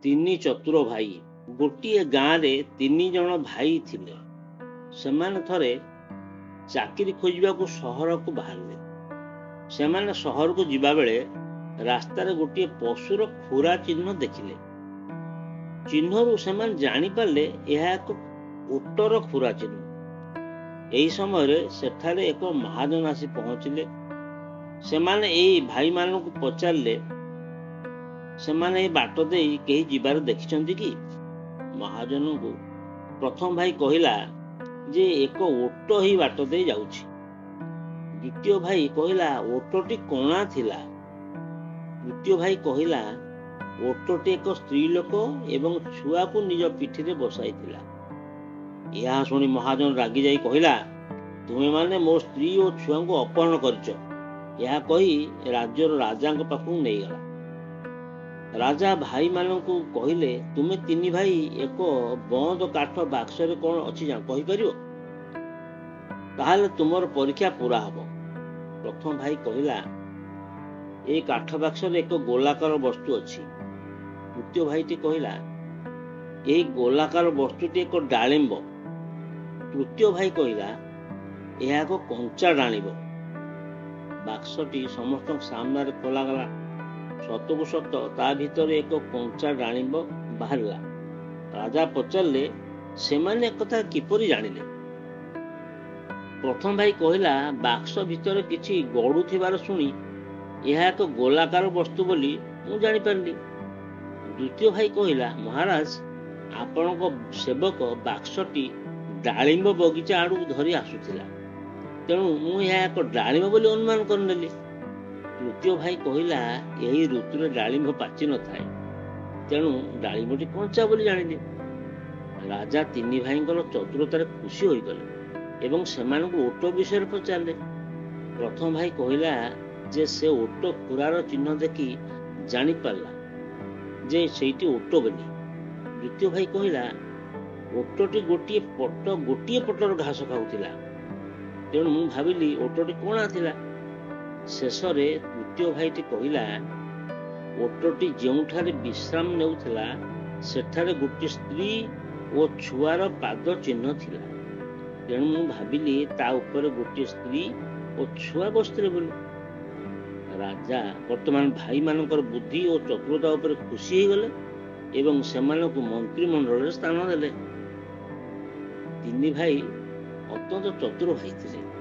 ତିନି ଚତୁର ଭାଇ। ଗୋଟିଏ ଗାଁରେ ତିନିଜଣ ଭାଇ ଥିଲେ। ସେମାନେ ଥରେ ଚାକିରି ଖୋଜିବାକୁ ସହରକୁ ବାହାରିଲେ। ସେମାନେ ସହରକୁ ଯିବାବେଳେ ରାସ୍ତାରେ ଗୋଟିଏ ପଶୁର ଖୁରା ଚିହ୍ନ ଦେଖିଲେ। ଚିହ୍ନରୁ ସେମାନେ ଜାଣିପାରିଲେ ଏହା ଏକ ଓଟର ଖୁରା ଚିହ୍ନ। ଏହି ସମୟରେ ସେଠାରେ ଏକ ମହାଜନ ଆସି ପହଞ୍ଚିଲେ। ସେମାନେ ଏହି ଭାଇମାନଙ୍କୁ ପଚାରିଲେ, ସେମାନେ ଏହି ବାଟ ଦେଇ କେହି ଯିବାର ଦେଖିଛନ୍ତି କି? ମହାଜନଙ୍କୁ ପ୍ରଥମ ଭାଇ କହିଲା ଯେ ଏକ ଓଟ ଏହି ବାଟ ଦେଇ ଯାଉଛି। ଦ୍ୱିତୀୟ ଭାଇ କହିଲା ଓଟଟି କଣା ଥିଲା। ତୃତୀୟ ଭାଇ କହିଲା ଓଟଟି ଏକ ସ୍ତ୍ରୀ ଲୋକ ଏବଂ ଛୁଆକୁ ନିଜ ପିଠିରେ ବସାଇଥିଲା। ଏହା ଶୁଣି ମହାଜନ ରାଗିଯାଇ କହିଲା, ତୁମେମାନେ ମୋ ସ୍ତ୍ରୀ ଓ ଛୁଆଙ୍କୁ ଅପହରଣ କରିଛ। ଏହା କହି ରାଜ୍ୟର ରାଜାଙ୍କ ପାଖକୁ ନେଇଗଲା। ରାଜା ଭାଇମାନଙ୍କୁ କହିଲେ, ତୁମେ ତିନି ଭାଇ ଏକ ବନ୍ଦ କାଠ ବାକ୍ସରେ କଣ ଅଛି କହିପାରିବ? ତାହେଲେ ତୁମର ପରୀକ୍ଷା ପୁରା ହବ। ପ୍ରଥମ ଭାଇ କହିଲା, ଏହି କାଠ ବାକ୍ସରେ ଏକ ଗୋଲାକାର ବସ୍ତୁ ଅଛି। ତୃତୀୟ ଭାଇଟି କହିଲା, ଏହି ଗୋଲାକାର ବସ୍ତୁଟି ଏକ ଡାଳିମ୍ବ। ତୃତୀୟ ଭାଇ କହିଲା, ଏହା ଏକ କଞ୍ଚା ଡାଳିମ୍ବ। ବାକ୍ସଟି ସମସ୍ତଙ୍କ ସାମ୍ନାରେ ଖୋଲାଗଲା। ସତକୁ ସତ ତା ଭିତରେ ଏକ କଞ୍ଚା ଡାଳିମ୍ବ ବାହାରିଲା। ରାଜା ପଚାରିଲେ, ସେମାନେ ଏକଥା କିପରି ଜାଣିଲେ? ପ୍ରଥମ ଭାଇ କହିଲା, ବାକ୍ସ ଭିତରେ କିଛି ଗଡୁଥିବାର ଶୁଣି ଏହା ଏକ ଗୋଲାକାର ବସ୍ତୁ ବୋଲି ମୁଁ ଜାଣିପାରିଲି। ଦ୍ୱିତୀୟ ଭାଇ କହିଲା, ମହାରାଜ, ଆପଣଙ୍କ ସେବକ ବାକ୍ସଟି ଡାଳିମ୍ବ ବଗିଚା ଆଡ଼କୁ ଧରି ଆସୁଥିଲା, ତେଣୁ ମୁଁ ଏହା ଏକ ଡାଳିମ୍ବ ବୋଲି ଅନୁମାନ କରିନେଲି। ତୃତୀୟ ଭାଇ କହିଲା, ଏହି ଋତୁରେ ଡାଳିମ୍ବ ପାଚି ନଥାଏ, ତେଣୁ ଡାଳିମ୍ବଟି କଞ୍ଚା ବୋଲି ଜାଣିଲି। ରାଜା ତିନି ଭାଇଙ୍କର ଚତୁରତାରେ ଖୁସି ହୋଇଗଲେ ଏବଂ ସେମାନଙ୍କୁ ଓଟ ବିଷୟରେ ପଚାରିଲେ। ପ୍ରଥମ ଭାଇ କହିଲା ଯେ ସେ ଓଟ ଖୁରାର ଚିହ୍ନ ଦେଖି ଜାଣିପାରିଲା ଯେ ସେଇଟି ଓଟ ବୋଲି। ଦ୍ୱିତୀୟ ଭାଇ କହିଲା, ଓଟଟି ଗୋଟିଏ ପଟର ଘାସ ଖାଉଥିଲା, ତେଣୁ ମୁଁ ଭାବିଲି ଓଟଟି କଣା ଥିଲା। ଶେଷରେ ତୃତୀୟ ଭାଇଟି କହିଲା, ଓଟଟି ଯେଉଁଠାରେ ବିଶ୍ରାମ ନେଉଥିଲା ସେଠାରେ ଗୋଟିଏ ସ୍ତ୍ରୀ ଓ ଛୁଆର ପାଦ ଚିହ୍ନ ଥିଲା, ତେଣୁ ମୁଁ ଭାବିଲି ତା ଉପରେ ଗୋଟିଏ ସ୍ତ୍ରୀ ଓ ଛୁଆ ବସିଥିଲେ ବୋଲି। ରାଜା ବର୍ତ୍ତମାନ ଭାଇମାନଙ୍କର ବୁଦ୍ଧି ଓ ଚତୁରତା ଉପରେ ଖୁସି ହେଇଗଲେ ଏବଂ ସେମାନଙ୍କୁ ମନ୍ତ୍ରିମଣ୍ଡଳରେ ସ୍ଥାନ ଦେଲେ। ତିନି ଭାଇ ଅତ୍ୟନ୍ତ ଚତୁର ଭାଇ ଥିଲେ।